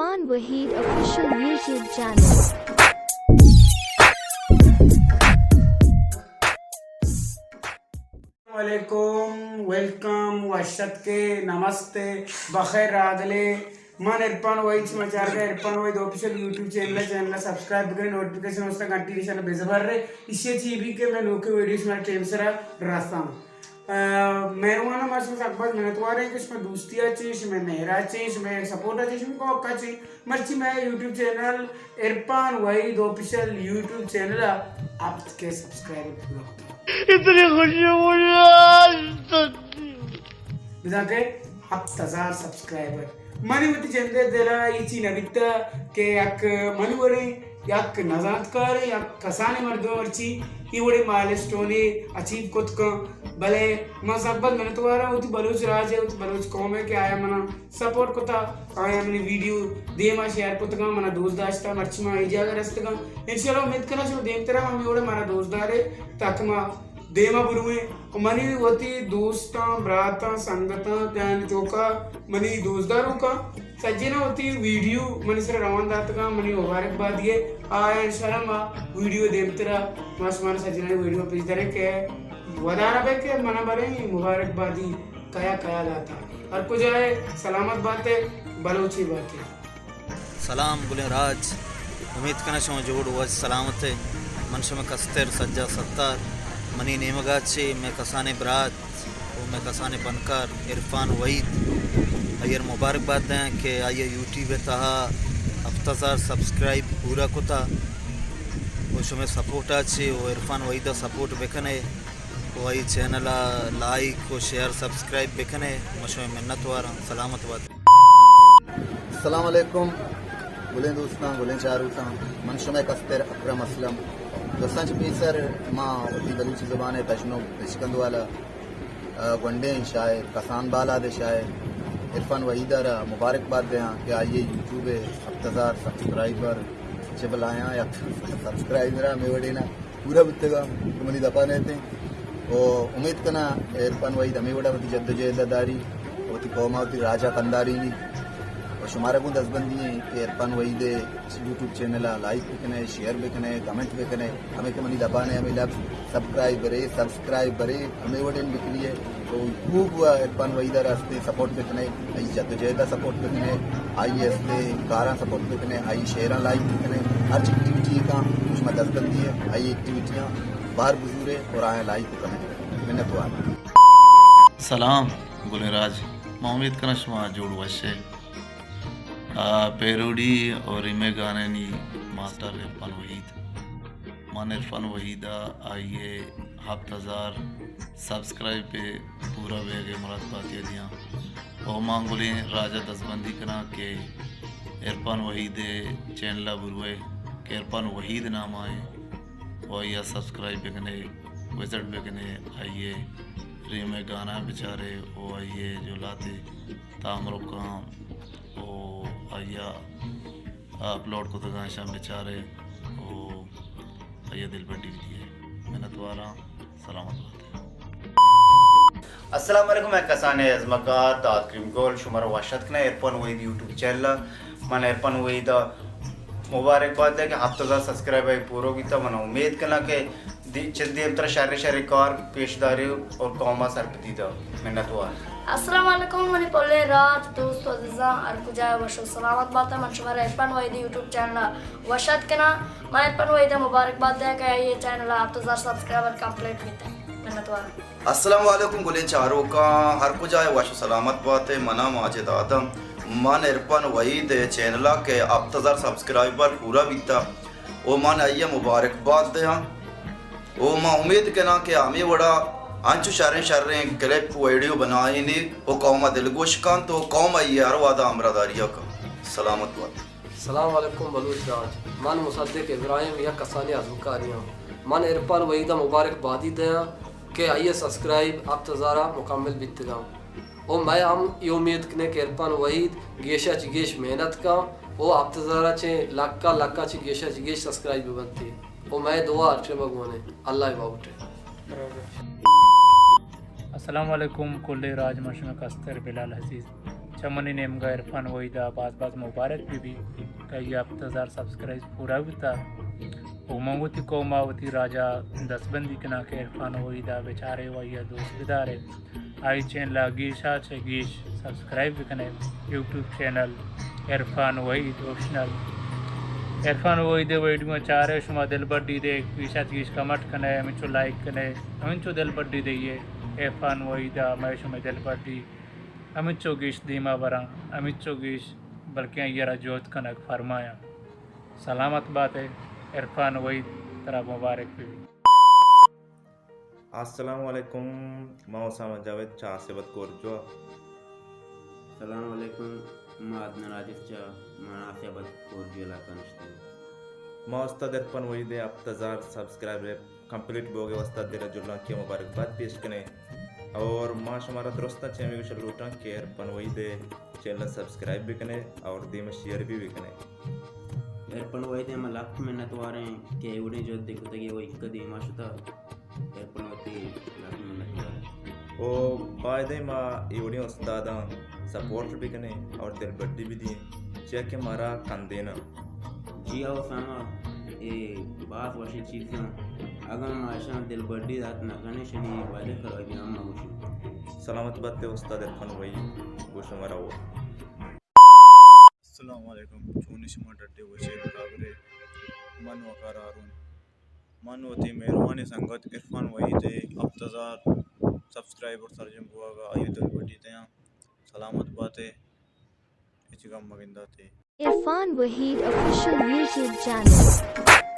عرفان Wahid official YouTube channel. السلام علیکم، ویلکم، وش اتکے، نمستے، بخیر راگلے۔ من عرفان وحید، شما چارگا Irfan Wahid official YouTube channel, channel subscribe بکنیں، نوٹیفیکیشن واسطہ گھنٹی نشان بزبر رے، اشی چی بھی کہ میں نوکے ویڈیو شما ٹائم سرا رساں۔ آ، مہروان، ما شما سک باز منتوار ہیں کہ شما دوستی ءَ چے، شما مہر ءَ چے، شما سپورٹ ءَ چے، شما کمک ءَ چے۔ مرچی مئے YouTube channel Irfan Wahid official YouTube channel ءَ ہپت کے سبسکرائبر پورا کتا۔ اتنی خوشی مجھے آج تک نہیں ہوئی۔ بزاں کہ ہپت ہزار سبسکرائبر۔ منی وتی جندے دل ءَ اے چی نہ بیتا کہ یک منی وڑیں یک نزانتکاریں یک کسانیں مردم مرچی اے وڑیں مائل اسٹونے اچیو کت کن، بلے من سک باز منتوار آں وتی بلوچ راج ءِ، وتی بلوچ قوم ءِ کہ آیا منا سپورٹ کتا، آیا منی ویڈیو دیما شیئر کتگاں، منا دوست داشتا، مرچی ما اے جاگہ رستگاں۔ انشاءاللہ امید کناں شما دیمترا ہمے وڑا مارا دوست دارے تاکہ ما دیما برویں۔ و منی وتی دوستاں، براتاں، سنگتاں، جان چوکا، منی دوست داروکاں، سجیناں وتی ویڈیو منی سرا روان داتگاں، منی مبارک بادی ءَ۔ آیا انشاءاللہ ما ویڈیو دیمترا ما شمارا سجینانی ویڈیو پیش داریں کہ ودارا بے کہ منا بریں مبارک بادی کیا کیا داتا۔ ہر کجا ئے سلامت باتے، بلوچی باتے۔ سلام گلیں راج، امیت کناں شما جوڑ وش سلامت ئے۔ من شمئے کستر سجاد ستار، منی نیمگا چہ مئے کسانیں برات و مئے کسانیں بنکار عرفان وحید، آئی ءَ مبارک بات دیاں کہ آئی ءَ یوٹیوب ءِ تہا ہپت ہزار سبسکرائب پورا کتا و شمئے سپورٹ ءَ چہ و عرفان وحید ءَ سپورٹ بکن ئے۔ و آئی چینل ءَ لائک و شیئر سبسکرائب بکن ئے، ما شمئے منت واراں۔ سلامت بات۔ السلام علیکم گلیں دوستاں، گلیں چاروکاں، من شمئے کستر اکرم اسلم۔ درستاں چہ پیسر ما وتی بلوچی زبان ءِ تژن و بشکند والا، آ، گونڈیں شاعر، کسان بالاد ءِ شاعر عرفان وحید ءَ را مبارک بات دیاں کہ آئی ءِ یوٹیوب ءِ ہپت ہزار سبسکرائبر چہ بلایاں یک سبسکرائبر ءَ ہمے وڑینا پورا بوتگا کہ منی دپا نہ اتیں۔ و امیت کناں عرفان وحید ہمے وڑا وتی جدوجہد ءَ داری، وتی قوم ءَ وتی راج ءَ کندارینی۔ و شمارا گوں دزبندی ایں کہ عرفان وحید ءِ یوٹیوب چینل ءَ لائک بکن ئے، شیئر بکن ئے، کمنٹ بکن ئے، ہمے کہ منی دپا نہ ہمے لفظ سبسکرائب برے، سبسکرائب برے، ہمے وڑیں بکنی ئے۔ تو خوب عرفان وحید ءَ را استیں سپورٹ بکن ئے، آئی جدوجہد ءَ سپورٹ بکن ئے، آئی استیں کاراں سپورٹ بکن ئے، آئی شعراں لائک بکن ئے، ہرچ ایکٹیویٹی کاں شما دزبندی ئے، آئی ایکٹیویٹیاں بہر بزور ئے اور آیاں لائک و کمنٹ بکن ئے۔ منت وار۔ سلام گلیں راج، ما امیت کناں شما جوڑ وش ئے۔ آ، پیروڈی اور ریمیک گانانی ماسٹر عرفان وحید۔ من عرفان وحید ءَ آئی ءِ ہپت ہزار سبسکرائب ءِ پورا بیگ ءِ مراد باتی ءَ دیاں۔ او ما گلیں راج ءَ دزبندی کناں کہ عرفان وحید ءِ چینل ءَ بروئے کہ عرفان وحید نام ءَ ایں۔ او آئی ءَ سبسکرائب بکن ئے، وزٹ بکن ئے، آئی ءِ ریمیک گانا بچار ئے، او آئی ءِ جو لہتے تامرکاں او آئی ءَ اپلوڈ کتگاں، اشاں بچار ئے او آئی ءَ دلبڈی بدی ئے۔ منت واراں، سلامت بات ئے۔ السلام علیکم، مئے کسانیں ازمکار داد کریم گل، شمارا وش اتک کناں عرفان وحید یوٹیوب چینل ءَ۔ من عرفان وحید ءَ مبارک بات دیاں کہ ہپت ہزار سبسکرائب آئی پورو بیتا۔ من امیت کناں کہ دی-، چہ دیمترا شریں شریں کار پیش داری اور قوم ءَ سرپدی دا۔ منت وار۔ السلام علیکم منی پلیں راج، دوست و عزیزاں، ہر کجا ئے وش و سلامت باتاں۔ من شمارا عرفان وحید یوٹیوب چینل ءَ وش اتک کناں۔ من عرفان وحید ءَ مبارک بات دیاں کہ آئی ءِ چینل ءَ ہپت ہزار سبسکرائبر کمپلیٹ بیتگ۔ منت وار۔ السلام علیکم گلیں چاروکاں، ہر کجا ئے وش و سلامت بات ئے۔ من ءَ ماجد آدم، من عرفان وحید ءِ چینل ءَ کہ ہپت ہزار سبسکرائبر پورا بیتا و من آئی ءَ مبارک بات دیاں۔ و ما امیت کناں کہ ہمے وڑا انچو شریں شریں کلپ ویڈیو بنائینی و قوم ءَ دلگوش کنت و قوم آئی ءِ ہر وہدا ہمراہداری ءَ کنت۔ سلامت بات۔ سلام علیکم بلوچ راج، من مصدق ابراہیم یک کسانیں ازمکارے آں۔ من عرفان وحید ءَ مبارک بادی دیاں کہ آئی ءِ سبسکرائب ہپت ہزار ءَ مکمل بیتگاں۔ و مئے ہم اے امیت کنیں کہ عرفان وحید گیشا چہ گیش محنت کن و ہپت ہزار ءَ چہ لکا لکا چہ گیشا چہ گیش سبسکرائب بہ بنتی۔ و مئے دعا ہر ٹیم ءَ گون ایں۔ اللہ ءِ باہوٹ ئے۔ السلام علیکم کلیں راج، من شمئے کستر بلال عزیز۔ چہ منی نیمگا عرفان وحید ءَ باز باز مبارک بہ بی کہ آئی ءِ ہپت ہزار سبسکرائب پورا بوتا۔ و من وتی قوم ءَ وتی راج ءَ دستبندی کناں کہ عرفان وحید ءَ بچارے و آئی ءَ دوست بدارے۔ آئی چینل ءَ گیش ءَ چہ گیش سبسکرائب بکنے۔ یوٹیوب چینل عرفان وحید آفیشل۔ عرفان وحید ءِ ویڈیو چارے، شما دلبڈی دے، گیش ءَ چہ گیش کمنٹ کنے، ہمینچو لائک کنے، ہمینچو دلبڈی دئیے۔ عرفان وحید ءَ مئے شمئے دلبڈی ہمینچو گیش دیما براں، ہمینچو گیش، بلکیں آئی ءَ را جہد کنگ فرمایاں۔ سلامت بات ئے عرفان وحید، ترا مبارک بہ بی۔ السلام علیکم، ما اسامہ جاوید چہ آصف آباد کورجو۔ السلام علیکم، ما عدنان عاطف چہ مناسب آباد کورجو علاقہ نشتگ۔ ما استاد عرفان وحید ءِ ہپت ہزار سبسکرائبر کمپلیٹ بوگ ءِ واستہ دل ءِ جہلانکی ءَ مبارکباد پیش کنیں اور ما شمارا درستاں چہ ہمے گوشگ لوٹاں کہ عرفان وحید ءِ چینل ءَ سبسکرائب بکنے اور دیم ءَ شیئر بھی بکنے۔ عرفان وحید ءِ ما لک منت واریں کہ اے وڑیں جہد ءَ کتگ ءُ ایوک ءَ دیما شتا۔ عرفان وحید ءِ لک منت واریں۔ او باید ایں ما اے وڑیں استاداں سپورٹ بکنیں اور دلبڈی بدیں، چیا کہ مارا کندیناں۔ جی ہو اسامہ، اے باز وشیں چیز اَنت۔ اگاں ما اشاں دلبڈی دات نہ کنیں، اشانی وعدہ خرابی ہم مہ گوشیں۔ سلامت بات ئے استاد عرفان وحید، گوں شمارا وت۔ السلام علیکم، چون ئے شما؟ ڈڈ ئے، وش ئے، برابر ئے؟ من وقار ہارون۔ من وتی مہروانیں سنگت عرفان وحید ءِ ہپت ہزار سبسکرائبر سرجم بوگ ءَ آئی ءَ دلبڈی دیاں۔ سلامت بات ئے، ہچ گم مہ گندات ئے۔ Irfan Waheed Official YouTube channel.